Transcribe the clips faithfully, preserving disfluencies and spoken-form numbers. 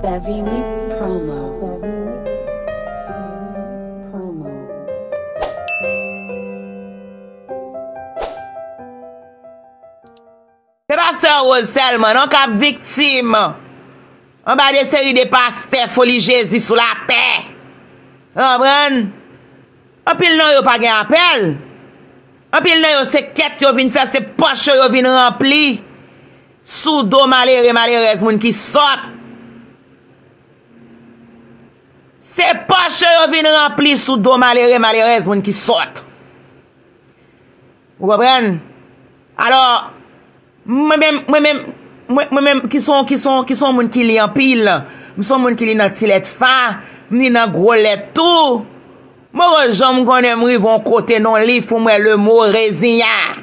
Heavy Meat Promo. Se pa sè Rose sèlman non k ap viktim anba de seri de pastè foli Jezi sou latè. Ou konprann? Anpil nan yo pa gen apèl. Anpil nan yo se kèt yo vin fè, se pòch yo yo vin ranpli sou do malere, malerèz, moun ki sòt. Se pòch yo yo vin ranpli sou do malere, malerèz, moun ki sòt. Ou konprann? Alò, mwen menm, mwen menm, mwen, mwen menm ki son, ki son, ki son moun ki li anpil, m son moun ki li nan ti lèt fa, m li nan gwo lèt tou. M poko janm konnen m rive yon kote nan yon liv pou m wè le mo reziyen.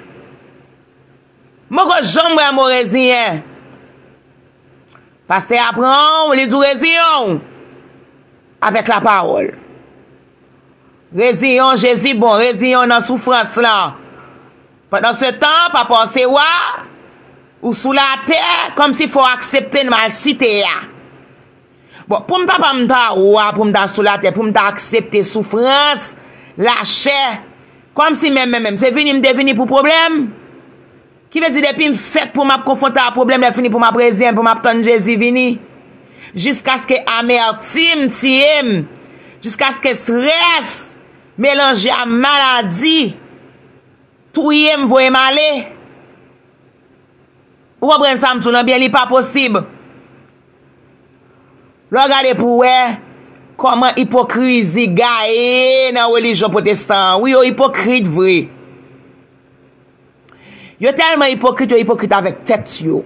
M poko janm wè mo reziyen. Pastè a pran w, li di w reziyen w avèk lapawòl. Reziyen w, Jezi bon, reziyen w nan soufrans lan. Pandan se tan, papa w se wa, ou sou latè, kòmsi fò w aksepte malsite a. Bon, pou m ta pa m ta wa, pou m ta sou latè, pou m ta aksepte soufrans, lachè, kòmsi menm, menm, menm, se vini m te vini pou pwoblèm. Ki vle di depi m fèt pou m ap konfwonte a pwoblèm, lè fini pou m ap reziyen, pou m ap tann Jezi vini. Jiskaske amètim tiye m, jiskaske estrès melanje a maladi touye m, voye m ale. Ou konprann sa m di w lan byen, li pa posib. Lè w gade pou w wè kòman ipokrizi gaye nan relijyon pwotestan an. Wi, yo ipokrit vre. Yo tèlman ipokrit, yo ipokrit avèk tèt yo.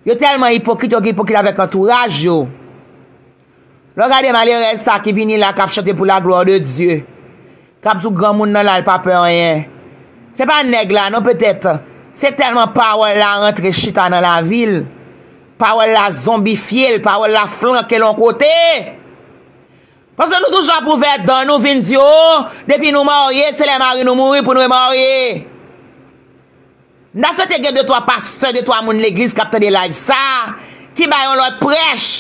Yo tèlman ipokrit, yo ipokrit avèk antouraj yo. Lè w gade malerèz sa ki vini la, k ap chante pour la gloire de Dieu, k ap di w granmoun nan la, l pa pè anyen. Se pa nèg la, non, petèt. Se tèlman pawòl la rantre chita nan lavi l. Pawòl la zonbifye l, pawòl la flanke l yon kote. Paske nou toujou ap ouvè dan nou, vin di, o, depi nou marye, se lè mari nou mouri pou nou remarye. M ta swete gen de twa pastè, de twa moun legliz k ap tande live sa, ki bay yon lòt prèch.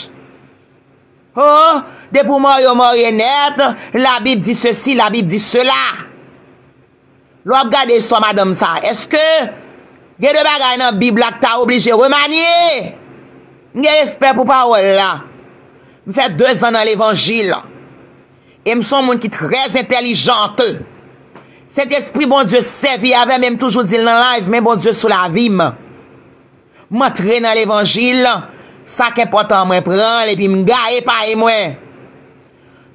O, depi w marye, w marye nèt, Labib di sesi, Labib di sela. Lè w ap gade istwa madanm sa, èske gen de bagay nan Bib la k ta oblije remanye? M gen respè pou pawòl la. M fè dezan nan levanjil. E m se yon moun ki trè entèlijant. Sentespri Bondye sèvi avè m e m toujou di l nan live, men Bondye sou lavi m. M antre nan levanjil, sa k enpòtan mwen pran l epi m gaye pay mwen.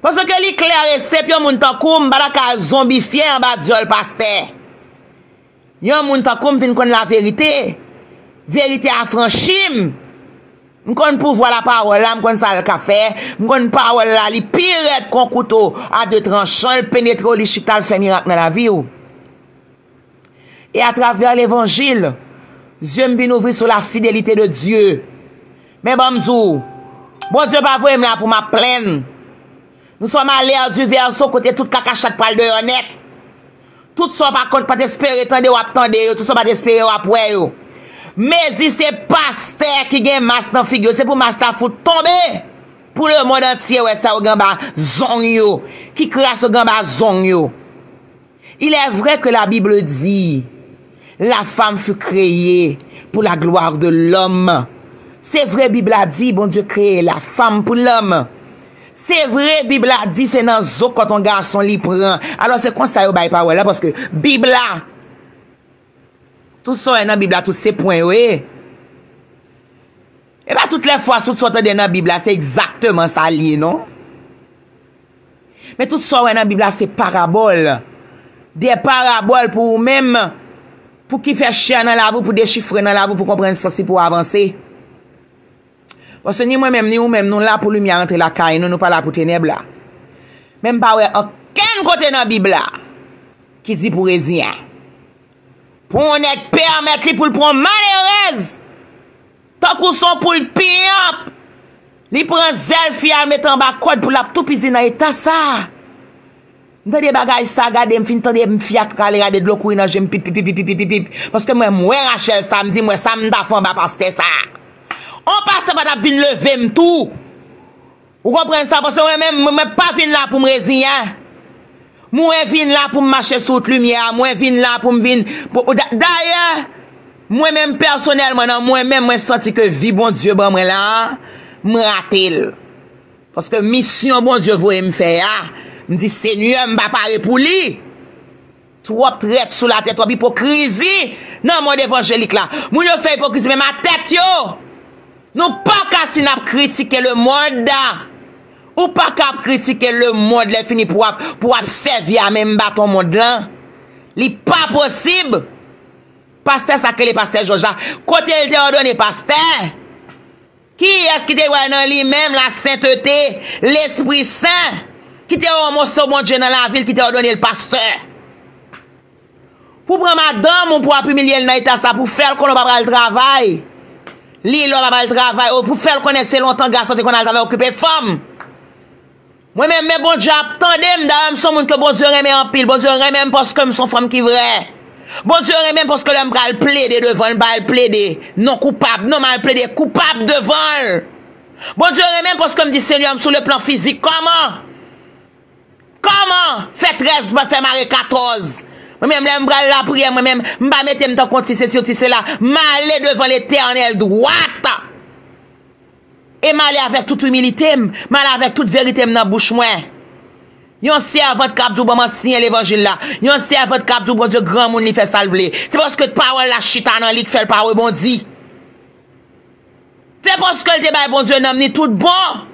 Paske li klè e senp, yon moun tankou m, m pa ta ka zonbifye anba dyòl pastè. Yon moun tankou m vin konn laverite. Verite a franchi m. M konn pouvwa lapawòl la, m konn sa l ka fè. M konn pawòl la, li pi rèd kon kouto a de tranchan, l penetre w, li chita, l fè mirak nan lavi w. E atravè levanjil, zye m vin ouvri sou la fidelite de Dye. Men ban m di w, Bondye pa voye m la pou m ap plenn. Nous sommes à l'ère du Verseau, kote tout kakachat pral deyò nèt. Tout sa w pa konn, pa t espere tande, w ap tande yo. Tout sa w pa t espere, w ap wè yo. Mezi se pastè ki gen mas nan figi yo. Se pou mas la fout tonbe. Pou lemonn antye wè sa yo gen anba zong yo. Ki kras yo gen anba zong yo. Il est vrai que la Bible dit, la femme fut créée pour la gloire de l'homme. Se vre, Bib la di, Bondye kreye lafanm pou lòm. Se vre, Bib la di, se nan zo kòt yon gason li pran. Alò, se konsa yo bay pawòl la, paske Bib la, tout sa w wè nan Bib la, tout se pwen yo ye. E pa tout lè fwa tout sa w tande nan Bib la, se egzakteman sa l ye, non. Men tout sa w wè nan Bib la, se parabòl. De parabòl pou ou menm, pou ki fè chè nan lavi w, pou dechifre nan lavi w, pou konprann sans li, pou w avanse. Paske ni mwen menm, ni ou menm, nou la pou limyè a rantre lakay nou, nou pa la pou tenèb la. Men m pa wè okenn kote nan Bib la ki di pou reziyen. Pou yon nèg pèmèt li pou l pran malerèz, tankou se yon poul piyanp, li pran zèl fi a, l mete anba kòd pou l ap toupizi nan eta sa. M tande bagay sa, gade, m fin tande, m fi a rale gade dlo kouri nan je m, pip, pip, pip, pip, pip, pip, pip. Paske mwen, m wè Rachel sa, m di, m wè sa m ta fè anba pastè sa. On pastè pa t ap vin leve m tou. Ou konprann sa? Paske mwen menm, mwen, mwen pa vin la pou m reziyen. Mwen vin la pou m mache sou wout limyè a. Mwen vin la pou m vin. Pou, da- dayè, mwen menm pèsonèlman, nan mwen menm, mwen santi ke vi Bondye ban mwen la, m rate l. Paske misyon Bondye voye m fè a, m di, Senyè, m pa pare pou li. Twòp trèt sou latè, twòp ipokrizi nan mond evanjelik la. Moun yo fè ipokrizi menm a tèt yo. Nou pa ka si n ap kritike lemonn. Ou pa ka ap kritike lemonn lè fini pou w ap, pou w ap sèvi a menm baton mond lan. Li pa posib. Pastè sa k rele pastè Jòj la, kote l te òdone pastè? Kiyès ki te wè nan li menm lasentete, Lespri Sen, ki te wè yon moso Bondye nan lavi l, ki te òdone l pastè? Pou pran madanm ou, pou ap imilye l nan eta sa, pou fè l konnen w pa pral travay. Li lè w pa pral travay, ou pou fè l konnen se lontan gason te konn al travay okipe fanm. Mwen menm, men Bondye ap tande m. Dayè, m se yon moun ke Bondye renmen anpil. Bondye renmen m paske m se yon fanm ki vrè. Bondye renmen m paske lè m pral plede devan l, m pa al plede non koupab. Non, m al plede koupab devan l. Bondye renmen m paske m di, Senyè, m sou le plan fizik. Kòman? Kòman? Fè trèz, fè mare katòz. Mwen menm, lè m pral lapriyè, mwen menm, m pa mete m tankou yon ti sesi, yon ti sela. M ale devan Letènèl dwat. E m ale avèk tout imilite m, m ale avèk tout verite m nan bouch mwen. Yon sèvant k ap di w, "Ban m anseyen levanjil la." Yon sèvant k ap di w, "Bondye granmoun, li fè sa l vle." Se paske pawòl la chita nan li k fè l pa rebondi. Se paske l te bay Bondye nanm ni tout bon.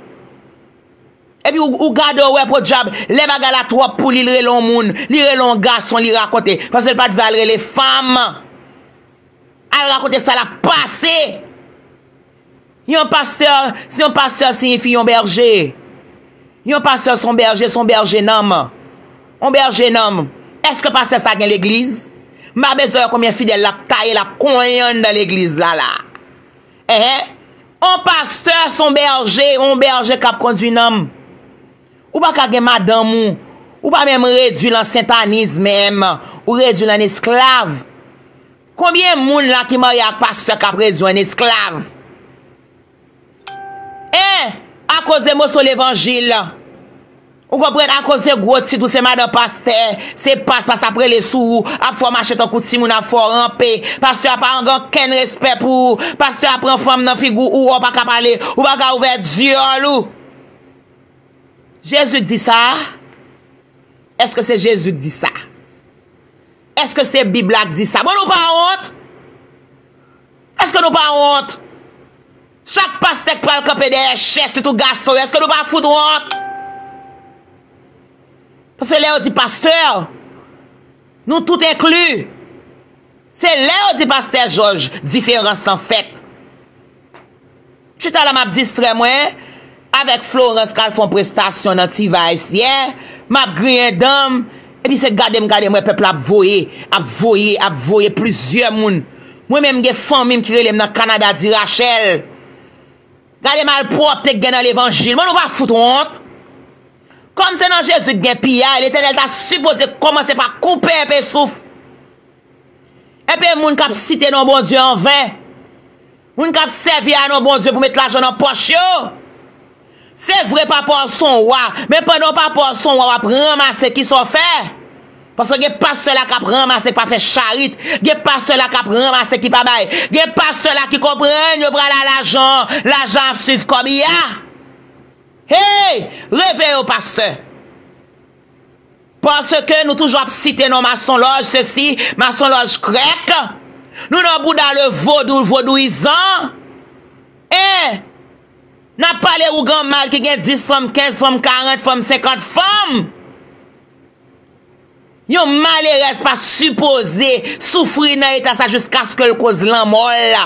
Epi ou, ou gade, ou wè podyab, lè bagay la twòp pou li, li rele yon moun, li rele yon gason, li rakonte. Paske l pa t vle al rele fanm. Al rakonte sa l ap pase. Yon pastè, yon pastè siyifi yon bèje. Yon pastè se yon bèje, se yon bèje nanm. Yon bèje nanm. Èske pastè sa gen legliz? M pa bezwen wè konbyen fidèl l ap taye, l ap konyen anndan legliz la la. Enhen. Yon pastè se yon bèje, yon bèje k ap kondui nanm. Ou pa ka gen madanm ou. Ou pa menm redui l an sentanis menm. Ou redui l an esklav. Konbyen moun la ki marye ak pastè k ap redui an esklav? En, akoz de moso levanjil. Ou konprann, akoz de gwo tit ou se madan pastè, se pas, pas ap rele sou ou, ap fè w mache tankou timoun, ap fè w ranpe. Pastè a pa gen okenn respè pou ou. Pastè a pran fanm nan figi w, ou wè w pa ka pale, ou pa ka ouvè dyòl ou. Jezi k di sa? Èske se Jezi k di sa? Èske se Bib la k di sa? Bon, nou pa wont? Èske nou pa wont? Chak pastè k pral kanpe dèyè chè, sitou gason yo, èske nou pa fout wont? Paske lè yo di pastè, nou tout enkli. Se lè yo di pastè Jòj, diferans lan fèt. Chita la, m ap distrè mwen avèk Florence k al fè yon prestasyon nan T-Vice yè. M ap griyen dan m. Epi se gade m gade m wè pèp la ap voye, ap voye, ap voye plizyè moun. Mwen menm gen fanmi m ki rele m nan Kanada, di Rachel, gade malpwòpte k gen nan levanjil. Bon, nou pa fout wont? Kòm se nan Jezi k gen piyay, Letènèl ta sipoze kòmanse pa koupe enpe souf. Enpe moun k ap site non Bondye anven. Moun k ap sèvi a non Bondye pou met lajan nan pòch yo. Se vre, papa w se yon wa, men pandan papa w se yon wa, w ap ranmase, kisa w fè? Paske gen pastè la k ap ranmase, k pa fè charit. Gen pastè la k ap ranmase, ki pa bay. Gen pastè la ki konprann yo pral a lajan, lajan ap swiv kòb li a. Hey! Reveye w, pastè! Paske nou toujou ap site non masonlòj sesi, masonlòj krèk. Nou nan bouda le vodou, vodouyizan. En! N ap pale ougan mal ki gen dis fanm, kenz fanm, karant fanm, senkant fanm. Yon malerèz pa sipoze soufri nan eta sa jiskaske l koz lanmò l.